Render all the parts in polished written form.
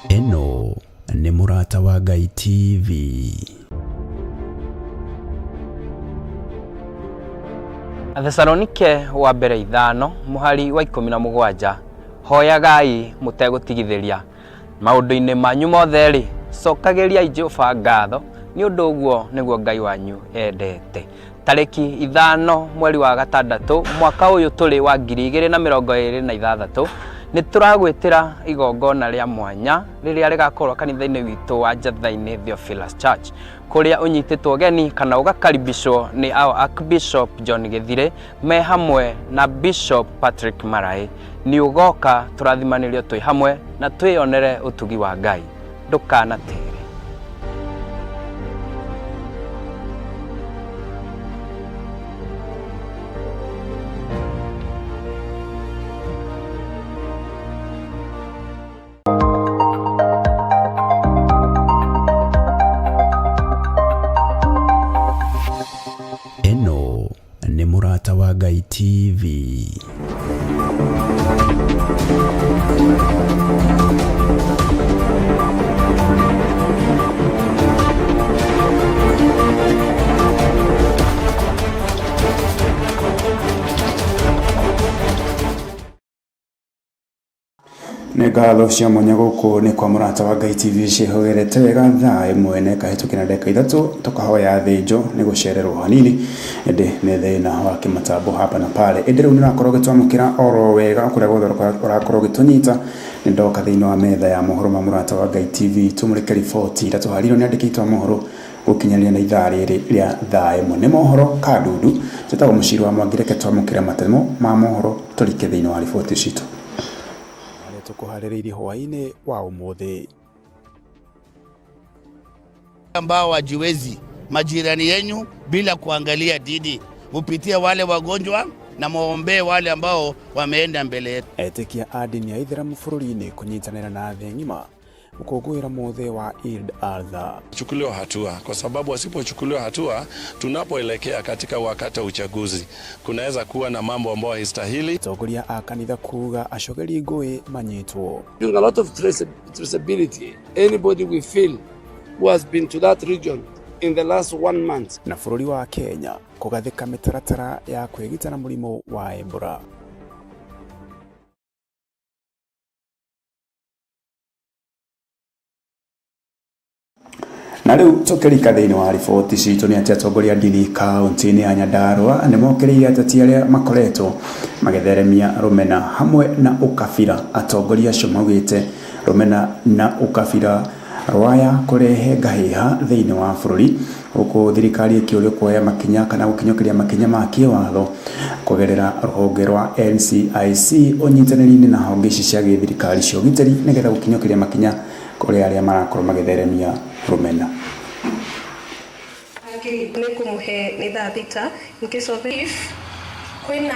Ĩno nĩ Mũrata wa Ngai TV. Athesalonike wa mbere 5 mũhari wa 17 hoyagai mũtegũtigithĩria maũndũ-inĩ manyu mothe rĩ cokagĩriai Jehova ngatho nĩ ũndũ ũguo nĩguo Ngai wanyu endete. Tarĩki 5 mweri wa 6 mwaka ũyũ tũrĩ wa 2026 nĩ tũragwĩtĩra igongona rĩa mwanya rĩrĩa rĩgakorwo kanitha-inĩ witũ wa Njatha-inĩ Theophilus Church kũrĩa ũnyitĩtwo geni kana ũgakaribishwo nĩ our Archbishop John Gĩthire me hamwe na Bishop Patrick Maraĩ. Nĩ ũgoka tũrathimanĩrio twĩ hamwe na twĩyonere ũtugi wa Ngai. Ndũkanatere. Ĩno nĩ Mũrata wa Ngai TV. Nĩ ngatho cia mwanya gũkũ nĩ kwa Mũrata wa Ngai TV ciĩhogerete wega thaa 1 na ĩkahĩtũkĩra na ndagĩka 3 tũkahoya thĩnjo nĩ gũcererwo hanini ĩndĩ nĩ thĩna wa kĩmatambo hapa na pale ĩndĩ rĩu nĩ ũrakorwo ũgĩtwamũkĩra oro wega kũrĩa guothe ũrakorwo ũgĩtũnyita. Nĩ ndoka thĩinĩ wa metha ya mohoro ma Mũrata wa Ngai TV tũmũrĩke riboti iria tũharĩirio nĩ andĩki aitũ a mohoro gũkinyanĩria na ithaa rĩrĩ rĩa thaa 1. Nĩ mohoro kandudu njĩtagwo Mũciri wa Mwangi, reke twamũkĩre matemo ma mohoro tũrike thĩinĩ wa riboti citũ tũkũharĩrĩirie hwaĩ-inĩ wa ũmũthĩ. Ambao wajiwezi majirani yenyu bila kuangalia dini, mupitie wale wagonjwa na muombee wale ambao wameenda mbele yetu. Etĩkia a ndini ya Ithĩramu bũrũri-inĩ kũnyitanĩra na thĩ ng'ima gũkũngũĩra mũthĩ wa Eid al-Adha. Chukuliwa hatua, kwa sababu wasipochukuliwa hatua, tunapoelekea katika wakati wa uchaguzi kunaweza kuwa na mambo ambayo haistahili. Atongoria a kanitha kuga acogeri ngũĩ manyitwo. Doing a lot of traceability. Anybody we feel who has been to that region in the last 1 month. Na bũrũri wa Kenya kũgathĩka mĩtaratara ya kwĩgitĩra mũrimũ wa Ebola. Na rĩu tũkĩrika thĩinĩ wa riboti citũ nĩ atĩ atongoria ndini kaunti-inĩ ya Nyandarua nĩ mokĩrĩire ateti arĩa makoretwo magĩtheremia rũmena hamwe na ũkabira. Atongoria acio maugĩte rũmena na ũkabira rwaya kũrehe ngahĩha thĩinĩ wa bũrũri, gũkũ thirikari ĩkĩũrio kuoya makinya kana gũkinyũkĩria makinya ma kĩwatho kũgerera rũhonge rwa NCIC ũnyitanĩri-inĩ na honge ici cia gĩthirikari cia ũgitĩri nĩgetha gũkinyũkĩria makinya kũrĩ arĩa marakorwo magĩtheremia rũmena. Nĩ kũmũhe nĩ thaa 6 in case of if kwĩna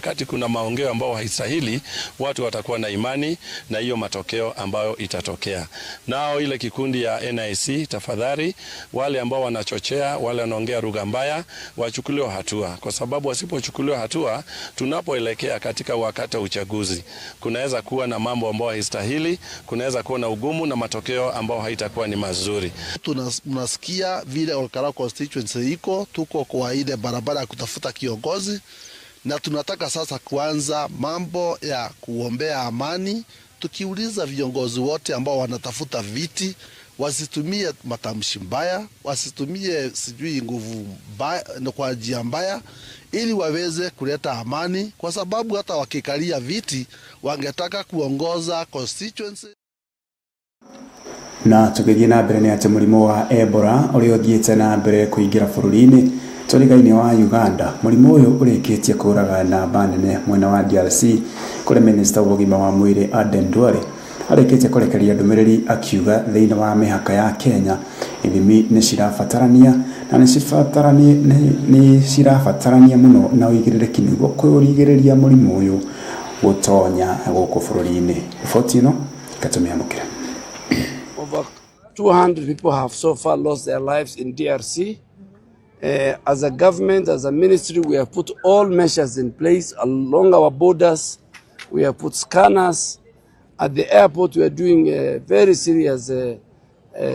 Wakati kuna maongeo ambao haistahili, watu watakuwa na imani na hiyo matokeo ambayo itatokea. Nao ile kikundi ya NIC, tafadhali wale ambao wanachochea, wale wanaongea lugha mbaya wachukuliwe hatua, kwa sababu wasipochukuliwa hatua, tunapoelekea katika wakati wa uchaguzi kunaweza kuwa na mambo ambayo haistahili, kunaweza kuwa na ugumu na matokeo ambayo haitakuwa ni mazuri. Tunasikia vile Olkalou constituency iko, tuko kwa ile barabara ya kutafuta kiongozi, na tunataka sasa kuanza mambo ya kuombea amani, tukiuliza viongozi wote ambao wanatafuta viti wasitumie matamshi mbaya, wasitumie sijui nguvu mbaya kwa njia mbaya, ili waweze kuleta amani, kwa sababu hata wakikalia viti wangetaka kuongoza constituency. Na tũgĩthiĩ na mbere nĩ atĩ mũrimũ wa Ebola ũrĩa ũthiĩte na mbere kũingĩra bũrũri-inĩ tũrĩga-inĩ wa Uganda. Mũrimũ ũyũ ũrĩkĩtie kũraga namba nene mwena wa DRC kũrĩa minista wa ũgima wa mwĩrĩ Aden Duale arĩkĩtie kũrekereria ndũmĩrĩri akiuga thĩinĩ wa mĩhaka ya Kenya ithimi nĩ cirabatarania na nĩ cirabatarania mũno na ũigĩrĩrĩki nĩguo kũrigĩrĩria mũrimũ ũyũ gũtonya gũkũ bũrũri-inĩ. Riboti ĩno ĩgatũmĩamũkĩra. Over 200 people have so far lost their lives in DRC. As a government, as a ministry, we have put all measures in place along our borders. We have put scanners At the airport, we are doing a very serious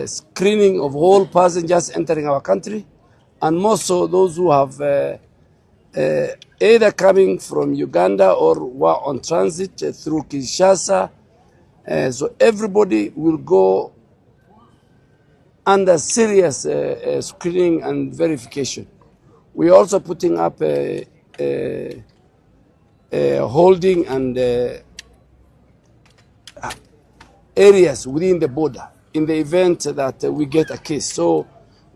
screening of all passengers entering our country, and more so those who have either coming from Uganda or were on transit through Kinshasa. So everybody will go under serious screening and verification. We are also putting up a holding and areas within the border in the event that we get a case. So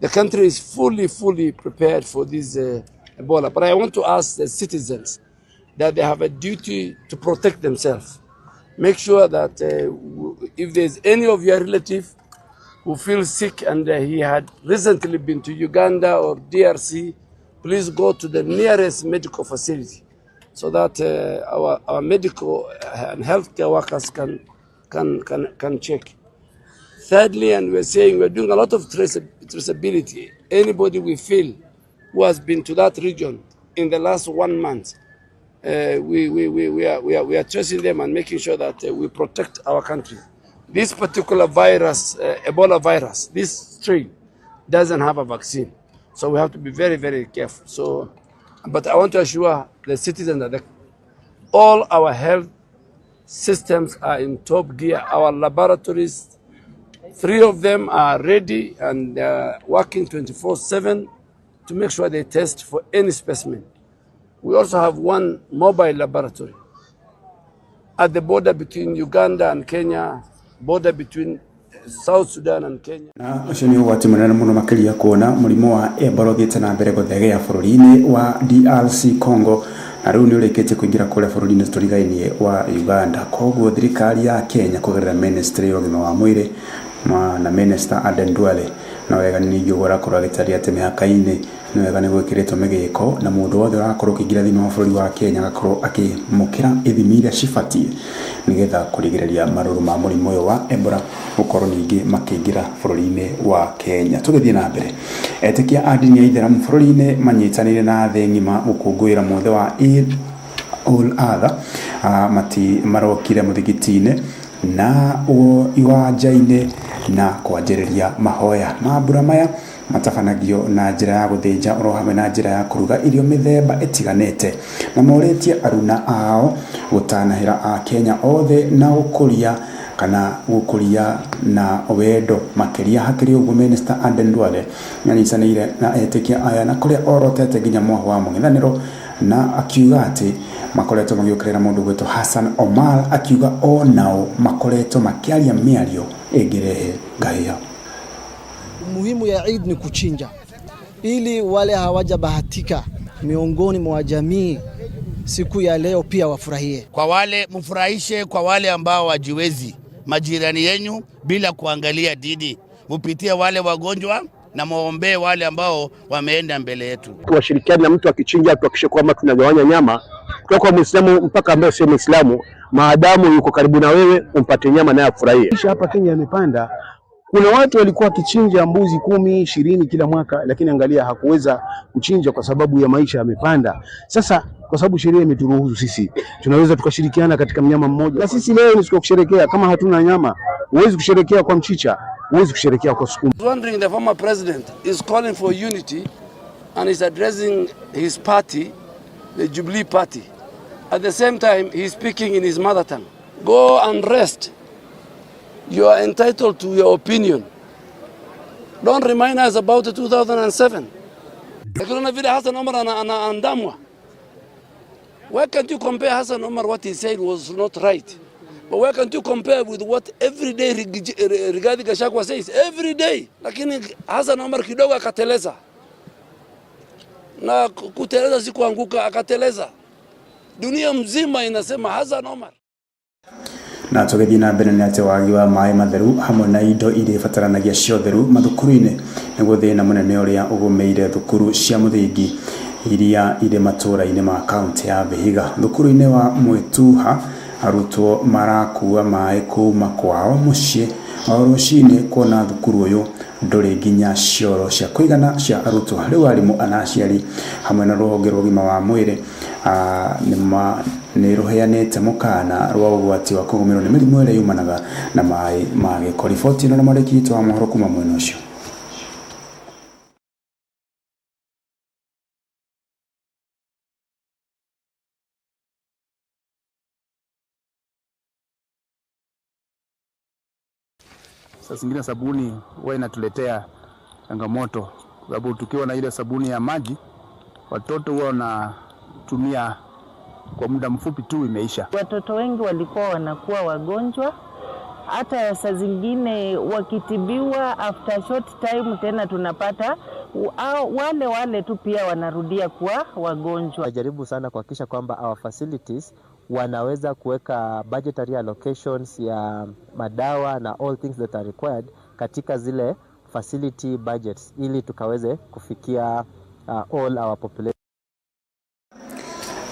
the country is fully, fully prepared for this Ebola. But I want to ask the citizens that they have a duty to protect themselves. Make sure that if there's any of your relative who feels sick and he had recently been to Uganda or DRC, please go to the nearest medical facility so that our medical and healthcare workers can check. Thirdly, and we're saying we're doing a lot of traceability. Anybody we feel who has been to that region in the last 1 month, we are tracing them and making sure that we protect our country. This particular virus, Ebola virus, this strain doesn't have a vaccine. So we have to be very, very careful. So, but I want to assure the citizens that all our health systems are in top gear. Our laboratories, 3 of them are ready and working 24/7 to make sure they test for any specimen. We also have 1 mobile laboratory at the border between Uganda and Kenya, border between South Sudan and Kenya. Na ucio ni ũgwati mũnene mũno makĩria kuona mũrimũ wa Ebola ũthiĩte na mbere gũthegea bũrũri-inĩ wa DRC Congo, na rĩu nĩ ũrĩkĩtie kũingĩra kũrĩa bũrũri-inĩ tũrigainie wa Uganda. Koguo thirikari ya Kenya kũgerera ministry ya ũgima wa mwĩrĩ na Minister Aden Duale na wega ningĩ ũguo arakorwo agĩtaria atĩ mĩhaka-inĩ nĩ wega nĩ gwĩkĩrĩtwo mĩgĩko na mũndũ wothe ũrakorwo ũkĩingĩra thĩinĩ wa bũrũri wa Kenya agakorwo akĩmũkĩra ithimi iria cibatiĩ nĩgetha kũrigĩrĩria marũrũ ma mũrimũ ũyũ wa Ebola gũkorwo ningĩ makĩingĩra bũrũri-inĩ wa Kenya. Tũgĩthiĩ na mbere, etĩkia a ndini ya Ithĩramu bũrũri-inĩ manyitanĩire na thĩ ng'ima gũkũngũĩra mũthĩ wa Eid ul Adha, mati marokire mũthigiti-inĩ na iwanja-inĩ na kwanjĩrĩria mahoya. Mambura maya matabanagio na njĩra ya gũthĩnja oro hamwe na njĩra ya kũruga irio mĩthemba ĩtiganĩte, na morĩtie aruna ao gũtanahĩra a Kenya othe na gũkũria kana gũkũria na wendo makĩria. Hakĩrĩ ũguo, Minister Aden Duale nĩanyitanĩire na etĩkia aya na kũrĩa orotete nginya mwaho wa mũng'ethanĩro na akiuga atĩ makoretwo magĩũkĩrĩra mũndũ gwĩtwo Hassan Omar, akiuga onao makoretwo makĩaria mĩario ĩngĩrehe ngahĩha. Umuhimu ya Eid ni kuchinja ili wale hawajabahatika miongoni mwa jamii siku ya leo pia wafurahie. Kwa wale mfurahishe, kwa wale ambao wajiwezi, majirani yenyu, bila kuangalia dini, mupitie wale wagonjwa na muombee wale ambao wameenda mbele yetu. Tuwashirikiane na mtu akichinja, tuhakikishe kwamba tunagawanya nyama kutoka kwa Muislamu mpaka ambaye sio Muislamu, maadamu yuko karibu na wewe umpate nyama naye afurahie. Maisha hapa Kenya yamepanda. Kuna watu walikuwa wakichinja mbuzi 10, 20 kila mwaka, lakini angalia hakuweza kuchinja kwa sababu ya maisha yamepanda. Sasa kwa sababu sheria imeturuhusu sisi, tunaweza tukashirikiana katika mnyama mmoja. Na sisi leo ni siku ya kusherekea. Kama hatuna nyama, huwezi kusherekea kwa mchicha, huwezi kusherekea kwa sukuma. Wondering, the former president is calling for unity and is addressing his party, the Jubilee Party. At the same time, he's speaking in his mother tongue. Go and rest. You are entitled to your opinion. Don't remind us about the 2007. Lakini vile Hassan Omar anaandamwa. Why can't you compare Hassan Omar? What he said was not right. But why can't you compare with what every day Rigathi Gachagua says? Every day. Lakini Hassan Omar kidogo akateleza. Na kuteleza si kuanguka, akateleza. Dunia mzima inasema Hassan Omar. Na tũgĩthiĩ na mbere nĩ atĩ wagi wa maĩ matheru hamwe na indo iria ibataranagia cia ũtheru mathukuru-inĩ nĩguo thĩna mũnene ũrĩa ũgũmĩire thukuru cia mũthingi iria irĩ matũũra-inĩ ma kaunti ya Vihiga. Thukuru-inĩ wa Mwĩtuha arutwo marakua maĩ kuma kwao mũciĩ o rũcinĩ kuona thukuru ũyũ ndũrĩ nginya cioro cia kũigana cia arutwo. Rĩu arimũ ana aciari hamwe na rũhonge rwa ũgima wa mwĩrĩ Nĩ rũheanĩte mũkana rwa ũgwati wa kũgũmĩrwo nĩ mĩrimũ ĩrĩa yumanaga na maĩ ma gĩko. Riboti ĩno na mwandĩki witũ wa mohoro kuma mwena ũcio. Saa zingine sabuni huwa inatuletea changamoto, kwa sababu tukiwa na ile sabuni ya maji watoto huwa wanatumia kwa muda mfupi tu imeisha. Watoto wengi walikuwa wanakuwa wagonjwa, hata saa zingine wakitibiwa after short time tena tunapata wale wale tu pia wanarudia kuwa wagonjwa. Najaribu sana kuhakikisha kwamba our facilities wanaweza kuweka budgetary allocations ya madawa na all things that are required katika zile facility budgets ili tukaweze kufikia all our population.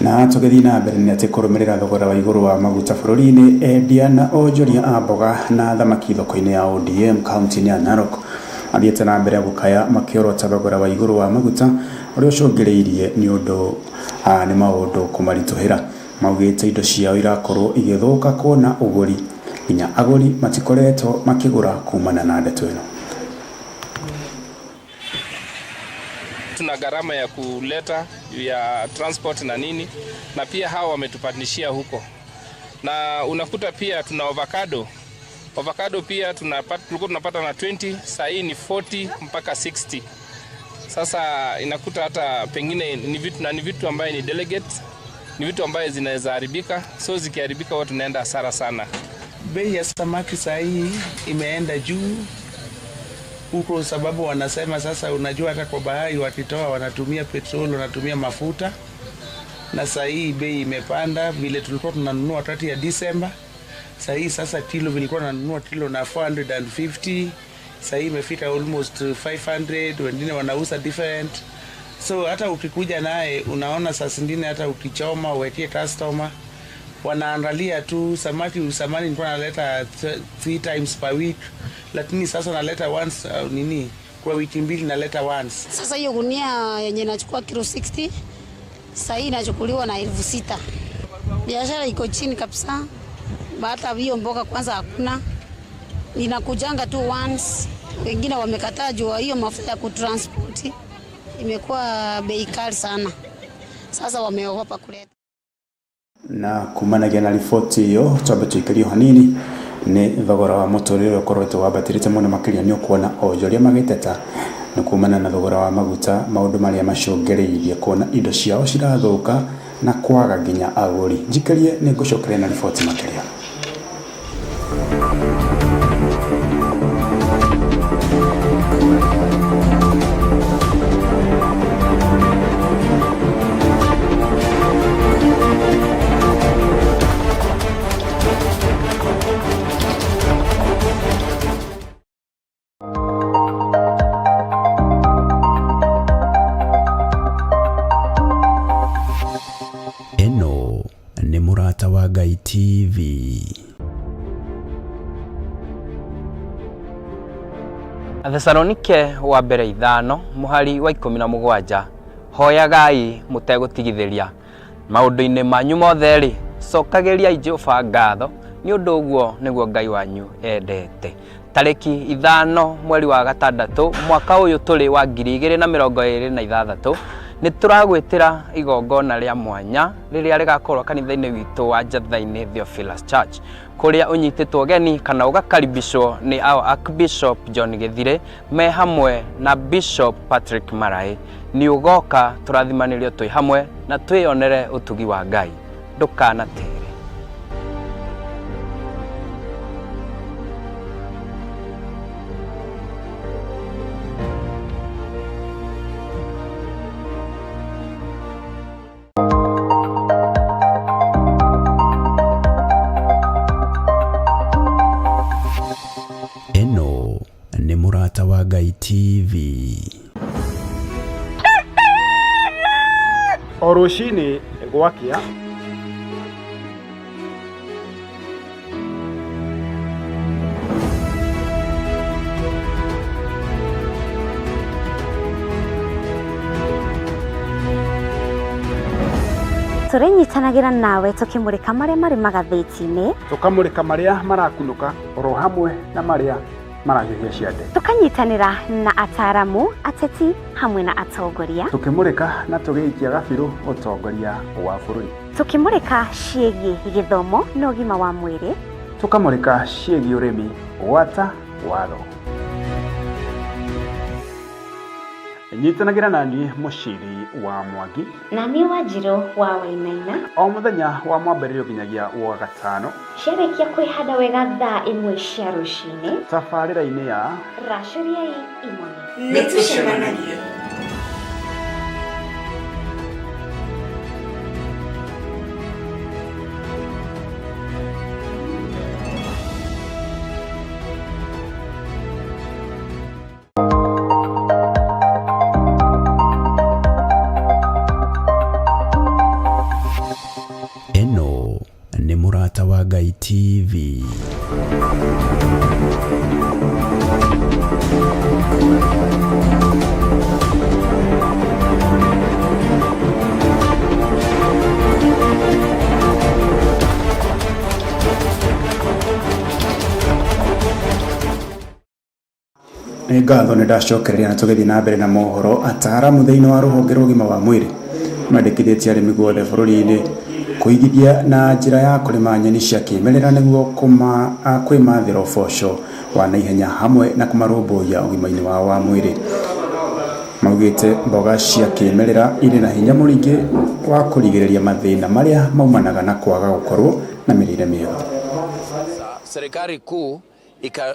Na tũgĩthiĩ na mbere nĩ atĩ kũrũmĩrĩra thogora wa igũrũ wa maguta bũrũri-inĩ, endia na onjoria a mboga na thamaki thoko-inĩ ya ODM kaunti-inĩ ya Narok mathiĩte na mbere gũkaya makĩorota thogora wa igũrũ wa maguta ũrĩa ũcũngĩrĩirie nĩ ũndũ nĩ maũndũ kũmaritũhĩra. Maugĩte indo ciao irakorwo igĩthũka kuona ũgũri nginya agũri matikoretwo makĩgũra kumana na ndeto ĩno. Tuna gharama ya kuleta ya transport na nini, na pia hawa wametupandishia huko, na unakuta pia tuna avocado pia tulikuwa tunapata na 20, saa hii ni 40 mpaka 60. Sasa inakuta hata pengine ni vitu, na ni vitu ambaye ni delegate, ni vitu ambaye zinaweza haribika, so zikiharibika watu tunaenda hasara sana. Bei ya samaki saa hii imeenda juu huko, sababu wanasema sasa, unajua hata kwa bahari wakitoa wanatumia petroli, wanatumia mafuta, na saa hii bei imepanda. Vile tulikuwa tunanunua wakati ya December, saa hii sasa kilo vilikuwa tunanunua kilo na 450, saa hii imefika almost 500, wengine wanauza different. So hata ukikuja naye unaona saa zingine hata ukichoma uwekee customer wanaangalia tu samaki. Samani nilikuwa naleta 3 times per week, lakini sasa naleta once kwa wiki mbili naleta once. Sasa hiyo gunia yenye nachukua kilo 60 sasa hii inachukuliwa na 6,000. Biashara iko chini kabisa. Hata hiyo mboga kwanza hakuna. Inakujanga tu once. Wengine wamekataa juu hiyo mafuta ya kutransport imekuwa bei kali sana. Sasa wameogopa kuleta. Na kumanagia na riboti iyo twambe tuikario hanini nĩ thogora wa mũtũrĩre ũkoretwo wambatĩrĩte mũno makĩria nĩ ũkuona onjoria magĩteta nĩ kumana na thogora wa maguta maũndũ marĩa macũngĩrĩirie kuona indo ciao cirathũka na kwaga nginya agũri. Njikarie nĩ ngũcokeria na riboti makĩria. Ĩno nĩ Mũrata wa Ngai TV. Athesalonike wa mbere 5 mũhari wa 17, hoyagai mũtegũtigithĩria maũndũ-inĩ manyu mothe-rĩ, cokagĩriai Jehova ngatho nĩ ũndũ ũguo nĩguo Ngai wanyu endete. Tarĩki 5 mweri wa 6 mwaka ũyũ tũrĩ wa 2026 nĩ tũragwĩtĩra igongona rĩa mwanya rĩrĩa rĩgakorwo kanitha-inĩ witũ wa Njatha-inĩ Theophilus Church, kũrĩa ũnyitĩtwo geni kana ũgakaribishwo nĩ our Archbishop John Githire me hamwe na Bishop Patrick Marai. Nĩ ũgoka tũrathimanĩrio twĩ hamwe na twĩyonere ũtugi wa Ngai. Ndũkanatere. Ĩno nĩ Mũrata wa Ngai TV. O rũcinĩ gwakĩa Tũrĩnyitanagĩra nawe tũkĩmũrĩka marĩa marĩ magathĩti-inĩ, tũkamũrĩka marĩa marakunũka oro hamwe na marĩa marahiũhia ciande, tũkanyitanĩra na ataaramu, ateti hamwe na atongoria, tũkĩmũrĩka na tũgĩikia gabirũ ũtongoria wa bũrũri, tũkĩmũrĩka ciĩgiĩ gĩthomo na ũgima wa mwĩrĩ, tũkamũrĩka ciĩgiĩ ũrĩmi gwata watho. Nyitanagĩra naniĩ Mũciri wa Mwangi na niĩ Wanjirũ wa Wainaina o mũthenya wa mwambĩrĩrio nginyagia wa gatano, ciarĩkia kwĩhanda wega thaa 1 cia rũcinĩ, tabarĩra-inĩ ya Racũriai Imone. Nĩtũcemanagie. Ĩno nĩ Mũrata wa Ngai TV. Nĩ ngatho nĩ ndacokereria na tũgĩthiĩ na mbere na mohoro. Ataaramu thĩinĩ wa rũhonge rwa ũgima wa mwĩrĩ mandĩkithĩtie arĩmi guothe bũrũri-inĩ kũigithia na njĩra ya kũrĩma nyeni cia kĩmerera nĩguo kwĩmathĩra ũboco wa naihenya hamwe na kũmarũmbũiya ũgima-inĩ wao wa mwĩrĩ. Maugĩte mboga cia kĩmerera irĩ na hinya mũingĩ wa kũrigĩrĩria mathĩna marĩa maumanaga na kwaga gũkorwo na mĩrĩre mĩega. Serikali kuu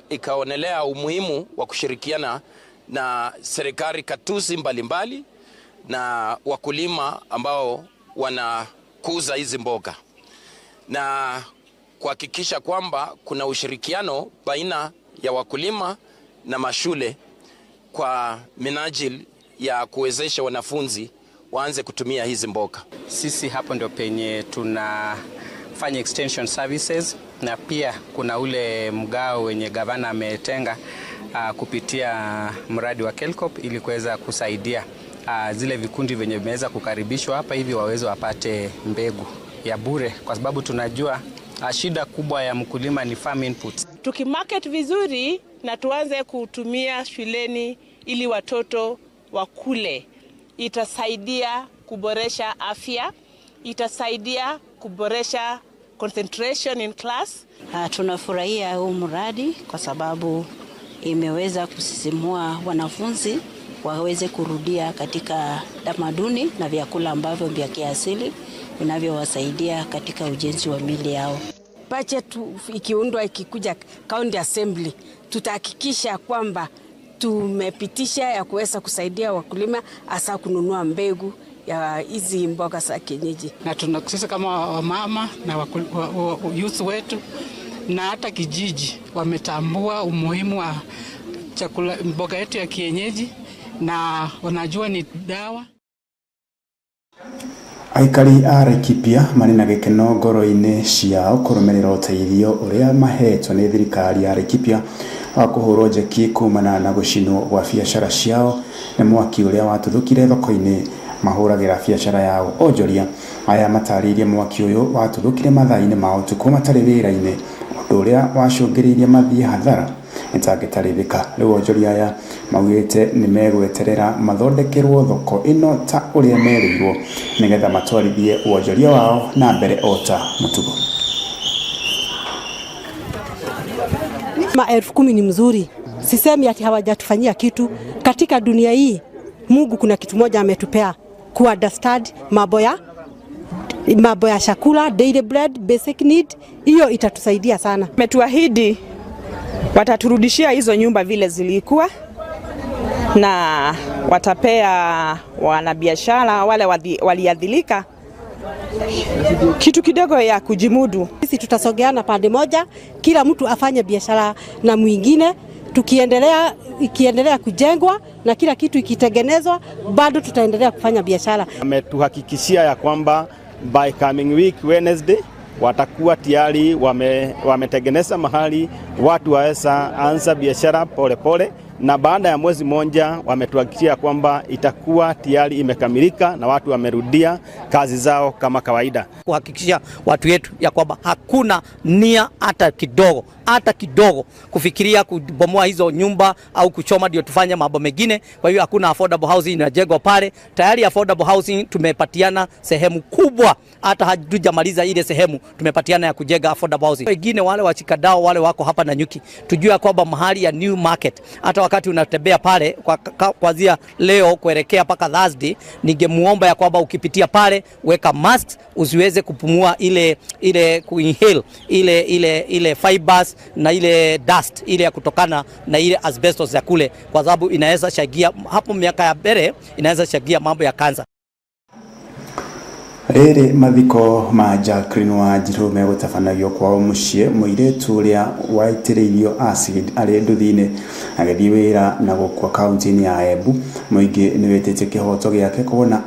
ikaonelea umuhimu wa kushirikiana na serikali katuzi mbalimbali na wakulima ambao wanakuza hizi mboga na kuhakikisha kwamba kuna ushirikiano baina ya wakulima na mashule kwa minajili ya kuwezesha wanafunzi waanze kutumia hizi mboga. Sisi hapo ndio penye tunafanya extension services, na pia kuna ule mgao wenye gavana ametenga kupitia mradi wa Kelcop ili kuweza kusaidia zile vikundi venye vimeweza kukaribishwa hapa hivi waweze wapate mbegu ya bure, kwa sababu tunajua shida kubwa ya mkulima ni farm inputs. Tukimarket vizuri na tuanze kutumia shuleni ili watoto wakule, itasaidia kuboresha afya, itasaidia kuboresha concentration in class. Tunafurahia huu mradi kwa sababu imeweza kusisimua wanafunzi waweze kurudia katika tamaduni na vyakula ambavyo vya kiasili vinavyowasaidia katika ujenzi wa miili yao. Budget ikiundwa ikikuja County Assembly, tutahakikisha kwamba tumepitisha ya kuweza kusaidia wakulima hasa kununua mbegu ya hizi mboga za kienyeji. Na sisi kama wamama na youth wetu na hata kijiji wametambua umuhimu wa chakula mboga yetu ya kienyeji na wanajua ni dawa. Aikari a Laikipia marĩ na gĩkeno ngoro-inĩ ciao kũrũmĩrĩra ũteithio ũrĩa mahetwo nĩ thirikari ya Laikipia wa kũhũrwo njeki kumana na gũcinwo gwa biacara ciao nĩ mwaki ũrĩa watuthũkire thoko-inĩ mahũragĩra biacara yao. Onjoria aya matarĩirie mwaki ũyũ watuthũkire mathaa-inĩ ma ũtukũ matarĩ wĩra-inĩ, ũndũ ũrĩa wacũngĩrĩirie mathiĩ hathara ĩtangĩtarĩrĩka. Rĩu onjoria aya maugĩte nĩ megweterera mathondekerwo thoko ĩno ta ũrĩa merĩirwo nĩgetha matwarithie wonjoria wao na mbere o ta mũtugo. 10,000 ni mzuri, sisemi ati hawajatufanyia kitu katika dunia hii. Mungu kuna kitu moja ametupea, ku understand mambo ya chakula, daily bread, basic need, hiyo itatusaidia sana. Ametuahidi wataturudishia hizo nyumba vile zilikuwa na watapea wanabiashara wale waliadhilika kitu kidogo ya kujimudu. Sisi tutasogeana pande moja, kila mtu afanye biashara na mwingine, ikiendelea kujengwa na kila kitu ikitengenezwa, bado tutaendelea kufanya biashara. Ametuhakikishia ya kwamba by coming week Wednesday watakuwa tayari wametengeneza mahali watu waweza anza biashara pole pole, na baada ya mwezi mmoja wametuhakikishia kwamba itakuwa tayari imekamilika na watu wamerudia kazi zao kama kawaida. Kuhakikisha watu wetu ya kwamba hakuna nia hata kidogo kufikiria kubomoa hizo nyumba au kuchoma ndio tufanye mambo mengine. Kwa hiyo hakuna affordable housing inajengwa pale. Tayari affordable housing tumepatiana sehemu kubwa, hata hatujamaliza ile sehemu tumepatiana ya kujenga affordable housing. Wengine wale wachikadao wale wako hapa Nanyuki, tujue kwamba mahali ya new market, hata wakati unatembea pale kuanzia leo kuelekea mpaka Thursday, ningemuomba ya kwamba ukipitia pale weka masks, usiweze kupumua ile kuinhale ile fibers na ile dust ile ya kutokana na ile asbestos ya kule, kwa sababu inaweza chagia hapo miaka ya mbele, inaweza chagia mambo ya kansa. Rĩrĩ mathiko ma Jacqueline Wanjiru megũtabanagio kwao mũciĩ, mũirĩtu ũrĩa waitĩrĩirio acid arĩ nduthi-inĩ agĩthiĩ wĩra na gũkua kaunti-inĩ ya Embu. Mũingĩ nĩ wĩtĩtie kĩhoto gĩake kuona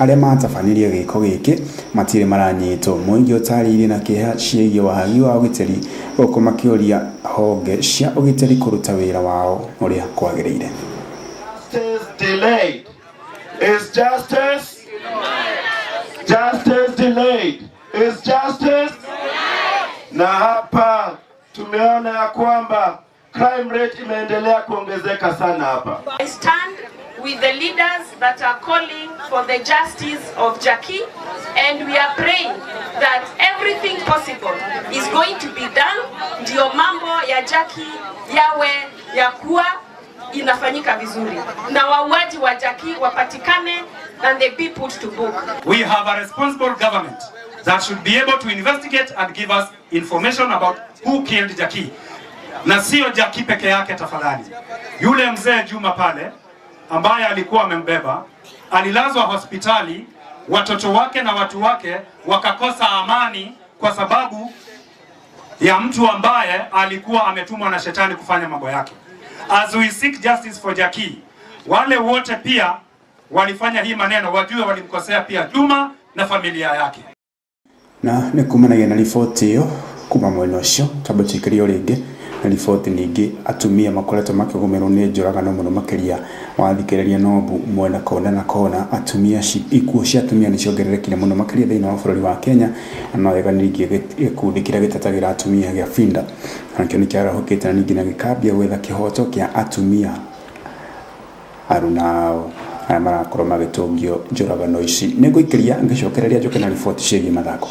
arĩa matabanirie gĩko gĩkĩ matirĩ maranyitwo. Mũingĩ ũtarĩirie na kĩeha ciĩgiĩ wagi wa ũgitĩri gũkũ makĩũria honge cia ũgitĩri kũruta wĩra wao ũrĩa kwagĩrĩire. Justice delayed is justice. Justice delayed is justice. Na hapa tumeona ya kwamba crime rate imeendelea kuongezeka sana hapa. I stand with the leaders that are calling for the justice of Jackie, and we are praying that everything possible is going to be done ndio mambo ya Jackie yawe ya kuwa inafanyika vizuri na wauaji wa Jackie wapatikane and they be put to book. We have a responsible government that should be able to investigate and give us information about who killed Jackie. Na sio Jackie peke yake tafadhali. Yule mzee Juma pale ambaye alikuwa amembeba alilazwa hospitali, watoto wake na watu wake wakakosa amani kwa sababu ya mtu ambaye alikuwa ametumwa na shetani kufanya mambo yake. As we seek justice for Jackie, wale wote pia walifanya hii maneno wajue walimkosea pia Juma na familia yake. Na nĩ kumanagia na riboti ĩyo kuma mwena ũcio twambe tũikĩrio rĩngĩ na riboti ningĩ atumia makoretwo makĩgũmĩrwo nĩ njũragano mũno makĩria wathikĩrĩria nobu mwena kona na kona atumia ikuũ cia atumia nĩ ciongererekire mũno makĩria thĩinĩ wa bũrũri wa Kenya, na no wega ningĩ gĩkundi kĩrĩa gĩtetagĩra atumia gĩa FIDA nakĩo nĩ kĩarahũkĩte na ningĩ na gĩkambia gwetha kĩhoto kĩa atumia aruna ao arĩa marakorwo magĩtũngio njũragano ici. Nĩ ngũikĩria ngĩcokereria njoke na riboti ciĩgiĩ mathako.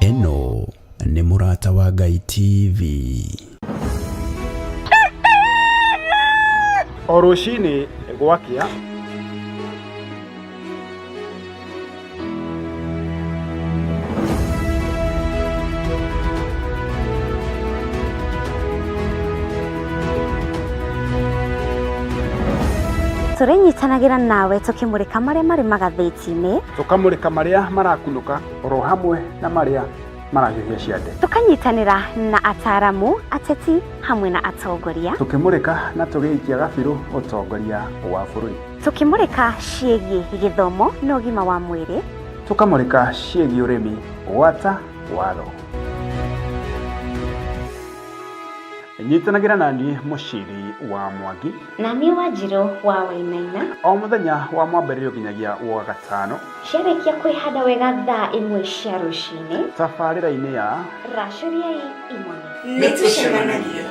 Ĩno nĩ Mũrata wa Ngai TV. O rũcinĩ gwakĩa Tũrĩnyitanagĩra nawe tũkĩmũrĩka marĩa marĩ magathĩti-inĩ, tũkamũrĩka marĩa marakunũka oro hamwe na marĩa marahiũhia ciande, tũkanyitanĩra na ataramu, ateti hamwe na atongoria, tũkĩmũrĩka na tũgĩikia gabirũ ũtongoria wa bũrũri, tũkĩmũrĩka ciĩgiĩ gĩthomo na ũgima wa mwĩrĩ, tũkamũrĩka ciĩgiĩ ũrĩmi gwata watho. Nyitanagĩra naniĩ Mũciri wa Mwangi na niĩ Wanjirũ wa Wainaina o mũthenya wa mwambĩrĩrio nginyagia wa gatano ciarĩkia kwĩhanda wega thaa 1 cia rũcinĩ tabarĩra-inĩ ya racũriai imone. Nĩtũcemanagie.